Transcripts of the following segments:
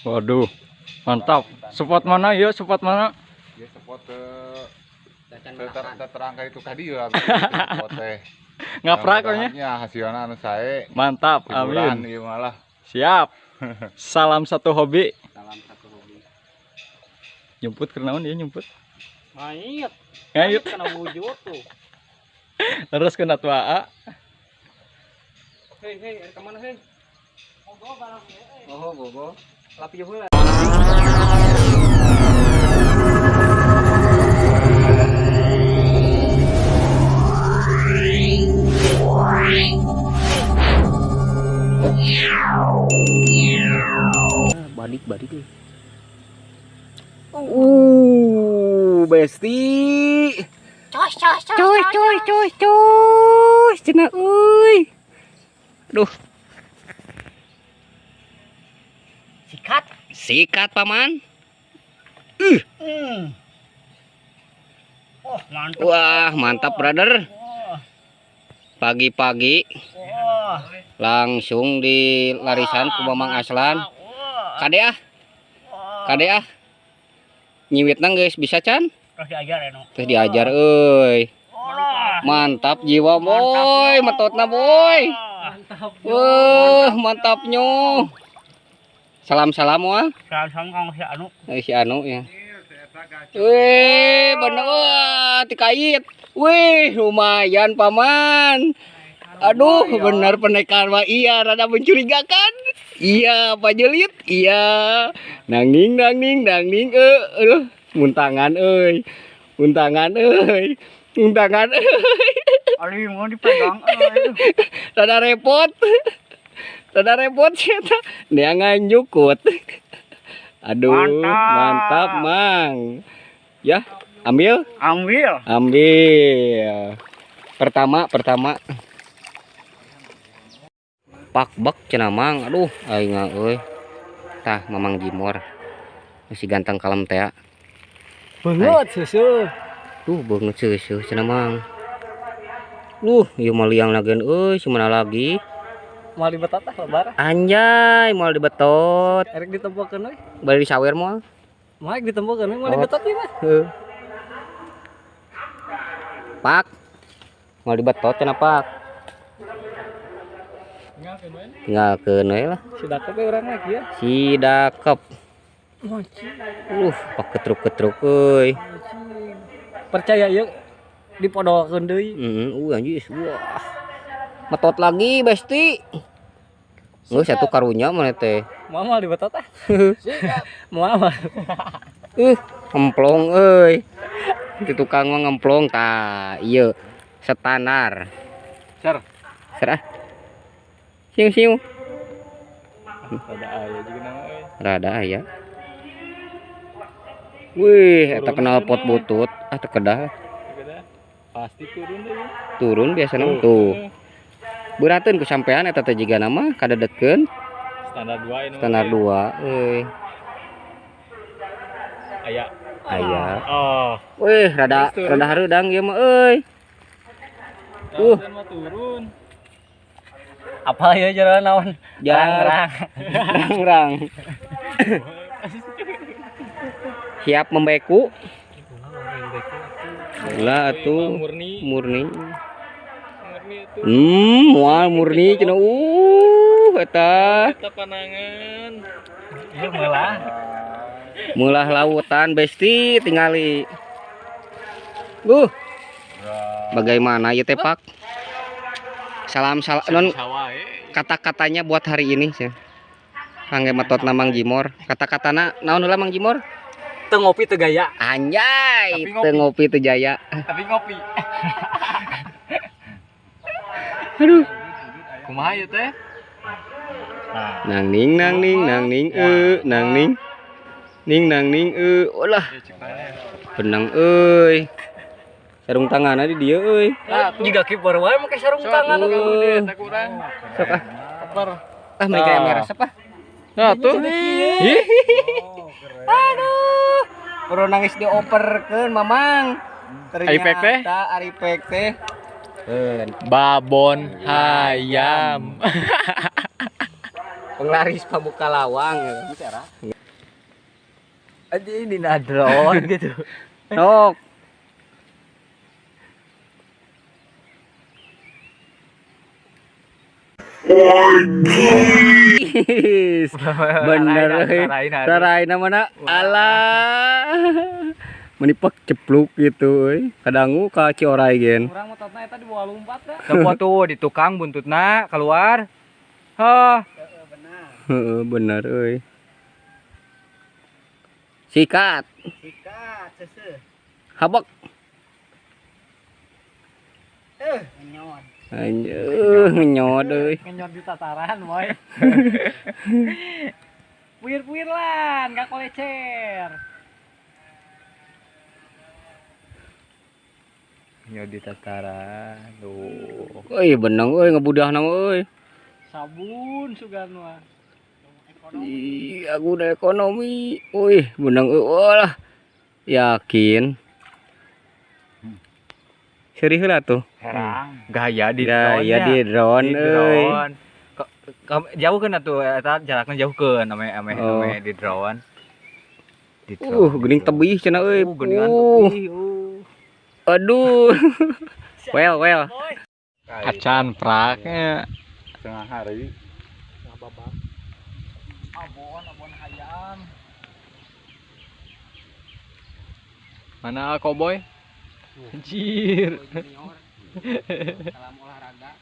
Waduh, mantap. Spot mana ya? Spot mana? Ya spot terangka itu tadi ya. Spot teh. Ngaprak nya hasilnya anu sae. Mantap, amin. Ieu malah. Siap. Salam satu hobi. Salam satu hobi. Nyumput keur naon ieu nyumput? Ngait. Ngait kana wujud tuh. Terus kena tua. Hei, hei, ke mana hei? Oh, bogo. Lapi heula. Balik-balik. Besti. Cos cos cos coy coy coy coy cenah euy. Aduh. Sikat. Sikat paman. Oh, mantap. Wah, mantap brother. Pagi-pagi langsung di larisan ku Mamang Aslan. Kade ah. Kade ah. Nyiwitna geus bisa can? Terus diajar eno. Terus diajar euy. Mantap jiwa boy, metotna boy. Mantap. Wah, mantapnya. Salam-salam wah. Salam-salam kang si Anu. Si Anu ya. Wih, bener wah, dikait. Wih, lumayan paman. Aduh, benar pendekar mah iya, rada mencurigakan. Iya, Pak Jelit. Iya. Nangning nangning nangning aduh, muntangan euy. Muntangan euy. Muntangan euy. Aduh, mau dipegang euy. Rada repot. Rada repot sih eta. Neangan nyukut. Aduh, mantap. Mantap, Mang. Ya, ambil? Ambil. Ambil. Pertama. Pak bek cenah Mang. Aduh, aing euy. Tah, Mamang Jimor. Masih ganteng kalem teh. Beungeut seuseul. Tuh beungeut seuseul cenah Mang. Ieu mah liang lageun euy, sumana lagi? Moal dibetot ah lebar. Anjay, moal dibetot. Erek ditempokeun euy. Bari disawer moal. Moal ditempokeun euy, moal dibetot ieu mah. Heuh. Pak. Moal dibetot cenah Pak. Tinggalkeun we lah. Si dakep we urang lagi ya. Si dakep. Pak ketruk-ketruk euy. Percaya ieu dipodolkeun deui. Heeh, anjis. Wah. Metot lagi, Besti. Geus satu karunya mana teh. Moal moal dibetot ah. Moal moal. Ngemplong euy. Di tukang mah ngemplong tah, ieu standar. Ser. Ser ah. Siung siung. Rada aya juga nama euy. Rada aya. Wih, eta kenal pot butut. Ah, teu kedah. Pasti turun deh. Turun biasana tuh. Beurateun ku sampean eta teh jigana mah kadedetkeun. Standar 2 ini. Standar 2 euy. Aya. Aya. Oh. Wih, rada rada hareudang ieu mah euy. Turun. Apa ya jalan naon? Rang rang. Siap membeku. Lah atuh murni. Murni. Moal murni cenah. Eta. Eta panangan. Ieu meulah. Meulah lautan besti tingali. Bagaimana ieu teh, Pak? Salam salam non kata-katanya buat hari ini sih. Kangge metotna Mang Jimor. Kata-katana naon heula Mang Jimor? Teu ngopi teu gaya. Anjay, teu ngopi teu jaya. Tapi ngopi. Aduh. Kumaha ieu teh? Nang ning nang ning nang ning nang ning. Ning nang ning olah. Benang euy. Sarung tanganna di dieu euy. Nah, jiga kiper wae make sarung tangan eta kurang. Sok ah. Ah mereka yang merah resep ah. Nah tuh. Aduh. Perlu nangis dioperkeun Mamang. Ternyata ari pek teh. Babon hayam. Penglaris pambuka lawang. Aja ini drone gitu. Sok. Bener taraina mana alah. Menipak cepluk gitu euy. Kadangu ka Ciorai gen. Urang mototna eta dibawa lumpat da. Tempo tuh di tukang buntutna keluar. Hah. Heeh bener euy. Sikat. Sikat seseuh. Habek. Ngenyot. Anjeuh ngenyot euy. Ngenyot di tataran boy. Puir-puir lan, gak kolecer. Ngenyot di tataran. Tuh. Euy benang euy ngebudahna euy. Sabun sugan mah. Iya, aku udah ekonomi. Wih, benang lah. Yakin. Seri heula tuh. Herang. Gaya di drone. Gaya di drone euy. Jauhkeun atuh eta jarakna jauhkeun ame ame ame di drone. Di drone. Geuning tebih cenah euy. Geuningan tebih. Aduh. Well. Acan praknya. Setengah hari. Abon hayam. Mana cowboy? Anjir. Salam olahraga.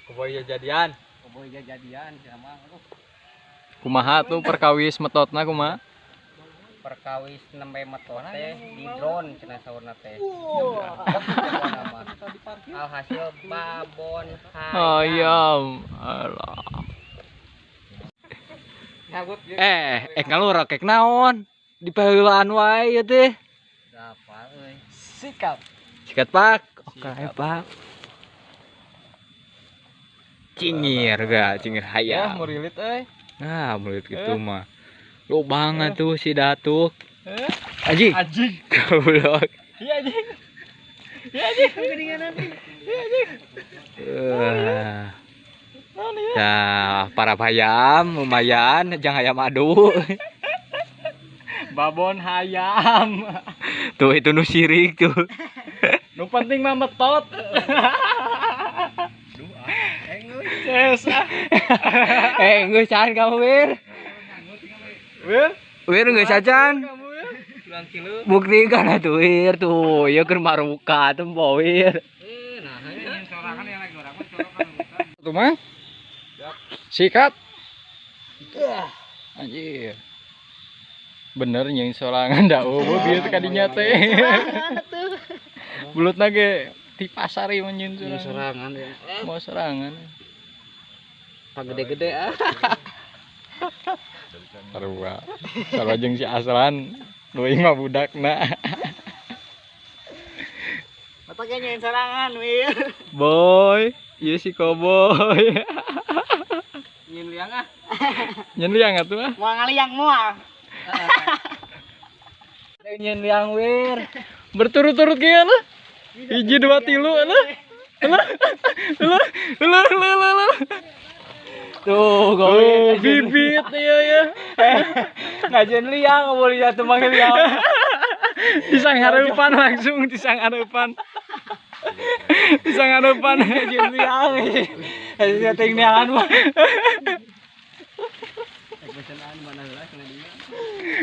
Cowboy jadian. Cowboy jadian sama. Kumaha tuh perkawis metotna kumaha? Perkawis nembe metot teh di drone cenah saurna teh. Alhasil babon hayam. Alah. Ngalur kek naon? Di paheulaan wae ieu teh. Apa euy? Sikat. Sikat Pak. Oke, Pak. Cingir ga, cingir hayam. Ya, murilit euy. Nah, murid gitu mah. Lu banget tuh si Datuk. Anjing. Anjing. Goblok. Iya anjing. Iya anjing. Geuningan anjing. Iya anjing. Nah, para hayam lumayan, jangan hayam adu. Babon hayam. Tuh itu nu sirik tuh. Nu penting mah metot. Yes. Geus can kamu Wir. Wir? Wir geus acan. Buktikan atuh Wir tuh, ieu keur maruka tempo Wir. Nah, sorangan yang lagi urang mah corokan. Tuh mah. Sikat. Anjir. Bener nyeung sorangan da eueuh bieu teh kadinya teh. Bulutna ge di pasar ieu mah nyeun sorangan. Mau sorangan. Pagede-gede ah. Sarua. Sarua jeung si Aslan, leuwih mah budakna. Bapak ge nyeun sorangan, Wir. Boy, ieu si Koboy. Nyeun liang ah. Nyeun liang atuh ah. Moal ngaliang moal. Nyeun liang Wir. Berturut-turut kieu lah. Hiji dua tilu lah. Lah. Lah. Lah lah lah. Tuh, oh, bibit iya ya. Ngajen liang boleh jatuh manggil liang. Disang hareupan langsung disang hareupan. Disang hareupan ngajen liang. Hasilnya ting neangan mah.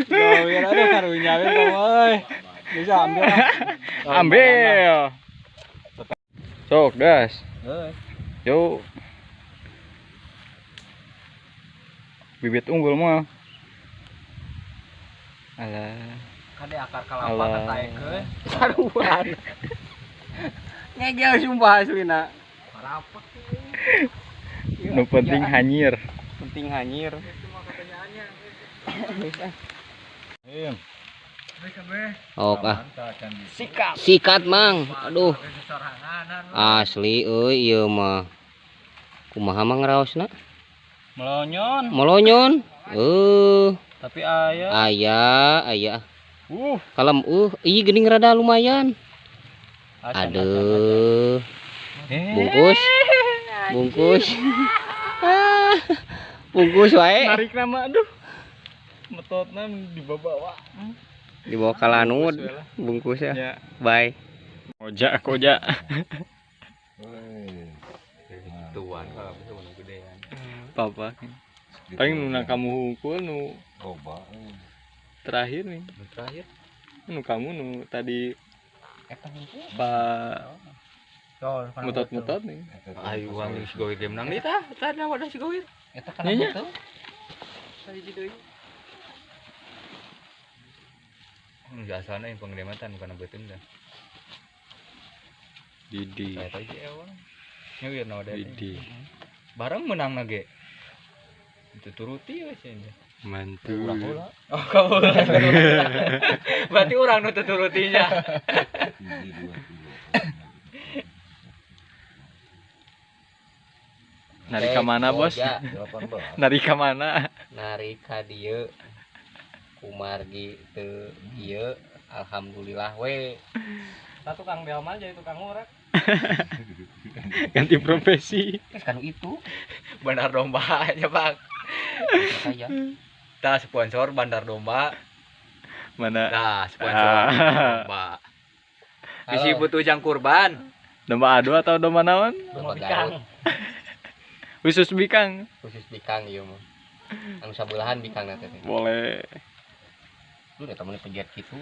Gawir aduh karunya we euy. Bisa ambil. Ambil. Sok gas. Yo. Bibit unggul mah. Alah. Kade akar kalapa kataekeun. Saruan. Ngegel sumpah aslina. Rapat. Nu penting hanyir. Penting hanyir. Ok ah. Sikat. Sikat mang. Aduh. Asli euy ieu mah. Kumaha mang raosna? Melonyon. Melonyon. Tapi aya. Aya, aya. Kalem ieu geuning rada lumayan. Aduh. Bungkus. Bungkus. Bungkus wae. Narik nama aduh. Metotna dibawa. Dibawa ka Lanud bungkus ya. Ya. Bye. Koja koja. Tuan kalau bisa nu gedean. Papa. Paling nu na kamu hungkul nu Loba. Terakhir nih. Nu terakhir. Nu kamu nu tadi Pak metot-metot nih. Ayo urang si Gowir game menang nih tah. Tah da wadah si Gowir. Eta kana Nya, nya. beuteung. Hiji deui. Biasana yang pengedematan bukan beuteung dah. Didi. Saya tahu sih ewan. Nyawir na wadah. Didi. Bareng menang na ge. Itu turuti we sih ini. Mantul. Oh, kamu. Berarti orang nu turutinya. Hiji dua tiga. Narik ke mana, Bos? Koja. 18. Narik ke mana? Narik ka dieu. Kumargi teu ieu alhamdulillah we. Tah tukang delman jadi tukang ngurek. Ganti profesi. Geus kanu itu. Bandar domba aja, Pak. Saya. Tah sponsor Bandar Domba. Mana? Nah, sponsor Bandar Domba. Bisi butuh jang kurban. Domba adu atau domba naon? Domba Garut. Khusus bikang. Khusus bikang ieu mah. Anu sabeulah bikang teh. Boleh. Lu udah temen pegiat gitu.